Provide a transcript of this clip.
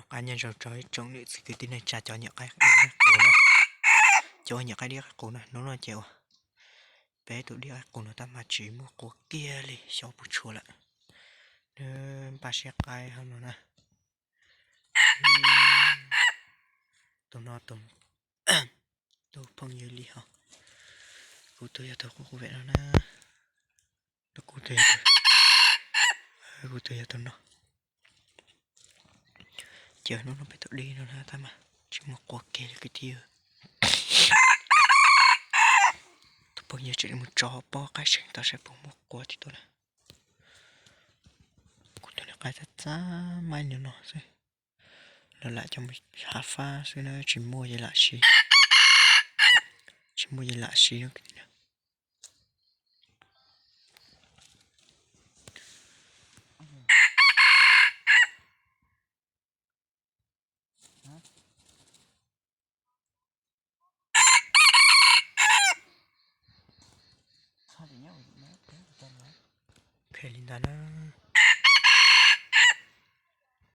Nyob zoo rau ib tsoom niam txiv kwv tij neej tsa cov nyiam qaib dib qaib qus na, cov uas nyiam qaib dib qaib qus na, hnub no ces uas peb tus dib qaib qus no tab mas tsis muaj quav kiag li, xyov puas tshuav lawm. Nws npaj siab qaib hauv no na. Tus no tus phooj ywg li hos, kuv tus yog tus qub qub vem no na, kuv tus yog tus, kuv tus yog tus no. Ces hnub no peb tus dib no na tab mas tsis muaj quav kiag li kwv tij. Tus phooj ywg tseem mus tso pob qaib seem tau saib puas muaj quav tib tug na. Kuv tus niag qaib txaj txaj maib li no xwb, lawv lam coj mus hav fab xwb na, tsis muaj ces lam siv, tsis muaj ces lam siv no. Phem li ntawd na.